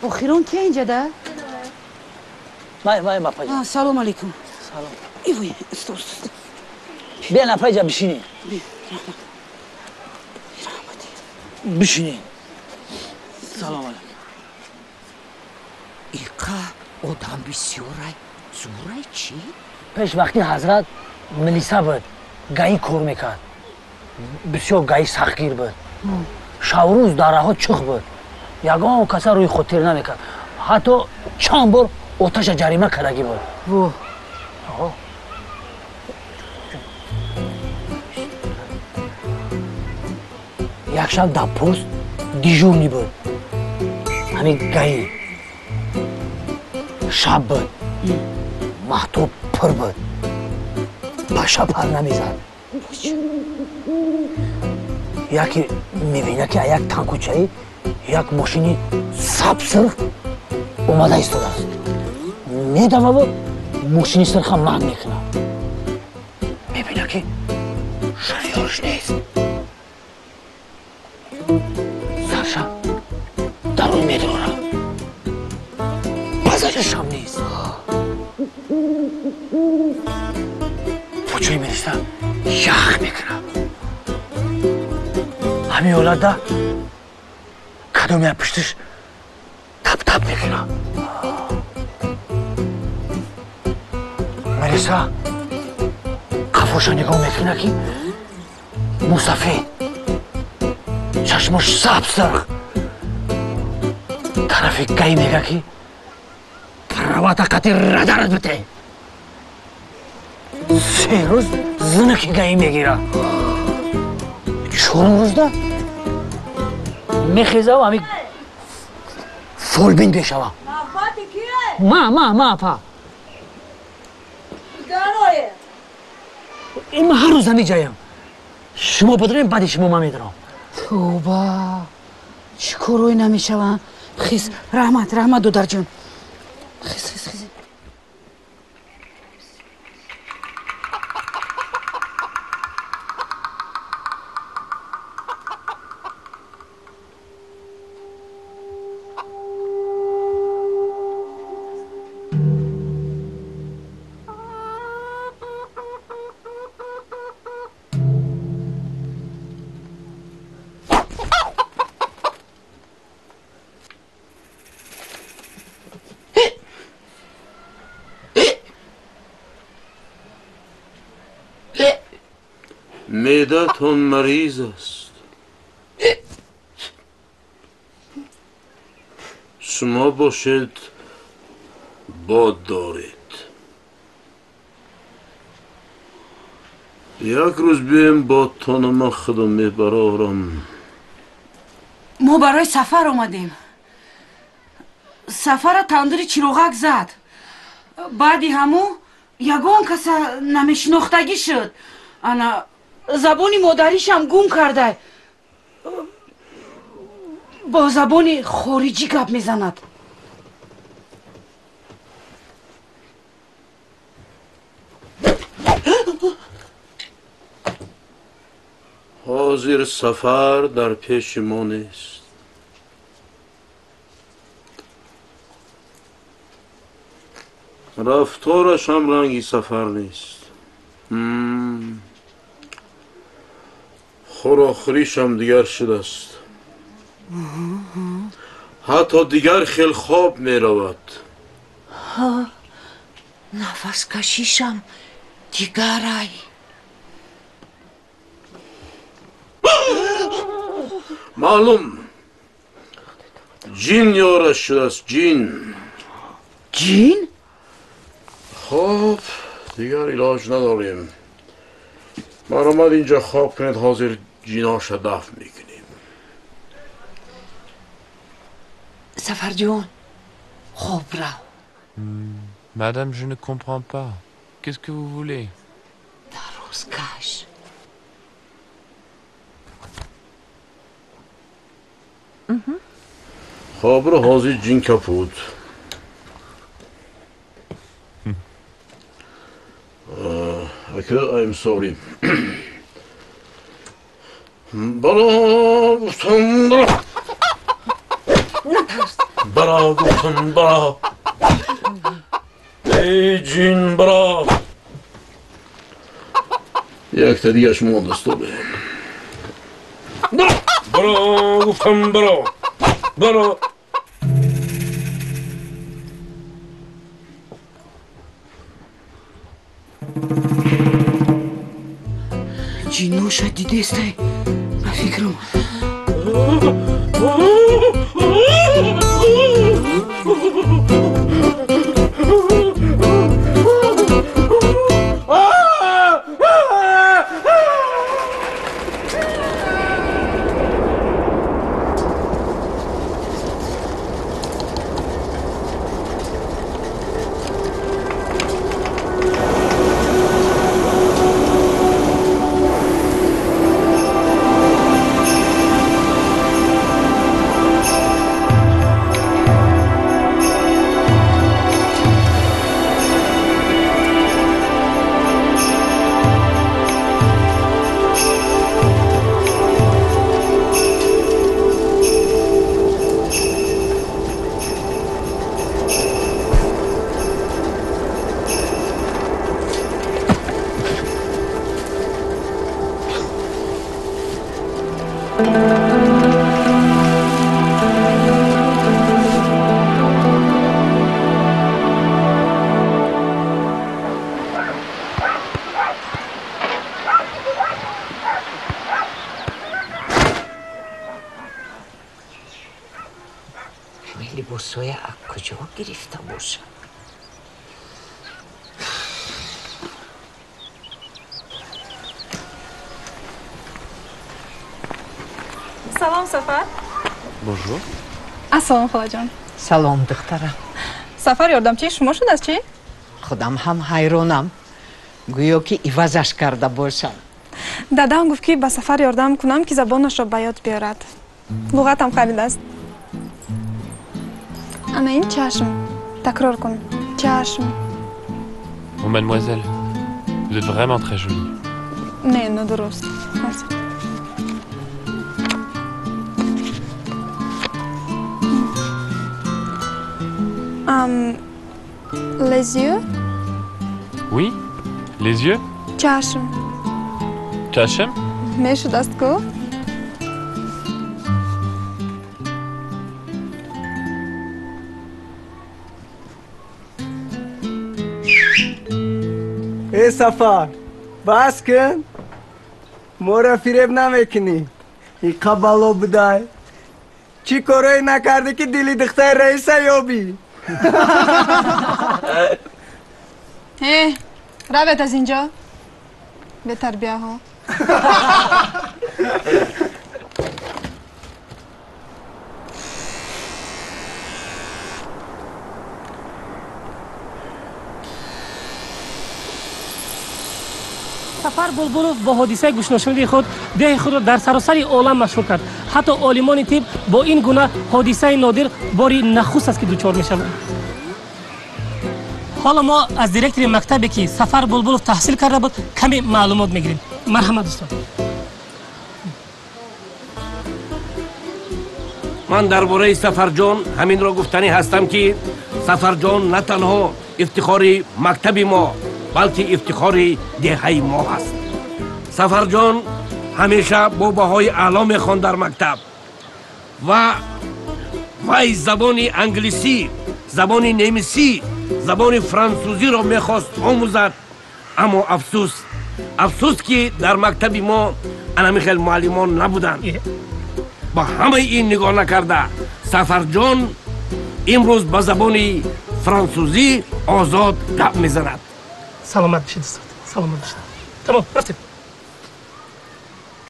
Охирон ки инҷа да? Май, май, апаҷа. Салом алейкум. Салом. Ивой, уста, уста. Биан, апаҷа, бишинед. Бишинед. Салом алейкум. Иқа одам бисёрай, зӯрай чӣ? Пеш вақти ҳазрат милиса буд, ГАИ кор мекард. Бисёр ГАИ сахтгир буд. Шаврӯз дараҳо чух буд. Ягон каса рӯи хотир намекард. Ҳатто чанд бор оташа ҷарима кардагӣ буд. Во. Як шаб дар пост дежурный буд. Ҳамин ГАИ. Шаб буд. Маҳтоб пур буд. Паша пар намезад. Яке мебина, ки як танкучаи як мошини сабсирх омада истодааст. Медававу мошини сирха манъ мекунад. Мебина, ки шофёрш нест. Сарша дарун медорад. Пазашашам нест. Почои милиса ях мекунад. Ҳамин ҳолатда кадоме пуштиш тап-тап мекунад. Милиса қафоша нигоҳ мекунад, ки мусафед, чашмош сабсирх. Тарафи ГАИ мега, ки правата қати радарат бите. 3 рӯз знаки ГАИ мегирад. Чорум рӯзда мехезаву ҳамин фолбин мешава. Ма, ма, ма, апа. Ин ма ҳар рӯз ҳамин ҷаям. Шумо бидорем, баъди шумо ман медорам. Тавба, чӣ корҳое намешаванд. Хис, раҳмат, раҳмат, додарҷон. Хис, хис, хис. Меъдатон мариз аст. Шумо бошед, бод доред. Як рӯз бием, бодтона ман худам мебарорам. Мо барои сафар омадем. Сафара тандури чироғак зад. Баъди ҳамун ягон каса намешинохтагӣ шуд. Ана забони модаришам гум карда, бо забони хориҷӣ гап мезанад. Ҳозир сафар дар пеши мо нест. Рафторашам ранги сафар нест. Хӯрохӯришам дигар шудааст. Ҳатто дигар хел хоб меравад. Нафаскашишам дигарай. Маълум, ҷин ёраш шудааст, ҷин. Ҷин? Хоб, дигар илоҷ надорем. Марҳамат, инҷа хоб кунед, ҳозир ҷиноша дафн мекунем. Сафарҷон, хоб рав. Madame, je ne comprends pas. Qu'est-ce que vous voulez? Дароз каш. Хобро, ҳозир ҷин капут. Ака, I'm sorry. Бало гуфтам. Натарс. Бара гуфтам, бара. Эй ҷин, бара. Якта дигаш мондаст обе. Бара, бара гуфтам, бара. Бара. Ҷиноша дидестай, ба фикрам. Либосҳоя аз куҷо гирифта бошад? Салом, Сафар. Bonjour. Ассалом, холаҷон. Салом, духтарам. Сафар ёрдамчии шумо шудааст, чӣ? Худам ҳам ҳайронам, гӯё ки ивазаш карда бошам. Дадам гуфт, ки ба Сафар ёрдам кунам, ки забонашро ба ёд биёрад. Луғатам харидааст. Ана ин чашм. Такрор кун. Чашм. Oh, mademoiselle, vous êtes vraiment très jolie. Не, нодуруст. Les yeux? Oui, les yeux? Чашм. Чашм? Мешудаст ку? Э Сафар, бас кун, моро фиреб намекунӣ. Иқа бало будай. Чӣ корое накардӣ, ки дили духтари раиса ёбӣ? Э, равед аз инҷо, бетарбияҳо. Сафар Булбулов бо ҳодисаи гӯшношуниди худ деҳи худро дар саросари олам машҳур кард. Ҳатто олимони тиб бо ин гуна ҳодисаи нодир бори нахуст аст, ки дучор мешаванд. Ҳоло мо аз директори мактабе, ки Сафар Булбулов таҳсил карда буд, каме маълумот мегирем. Марҳамат, дӯстон. Ман дар бораи Сафарҷон ҳаминро гуфтанӣ ҳастам, ки Сафарҷон на танҳо ифтихори мактаби мо, балки ифтихори деҳаи мо ҳаст. Сафарҷон ҳамеша бо баҳои аъло мехонд дар мактаб ва вай забони англисӣ, забони немисӣ, забони франсузиро мехост омӯзад. Аммо афсӯс, афсӯс, ки дар мактаби мо анами хел муаллимон набуданд. Ба ҳамаи ин нигоҳ накарда, Сафарҷон имрӯз ба забони франсузӣ озод гап мезанад. Саломат бошед, устод, саломат бошед. Тамом, рафтем.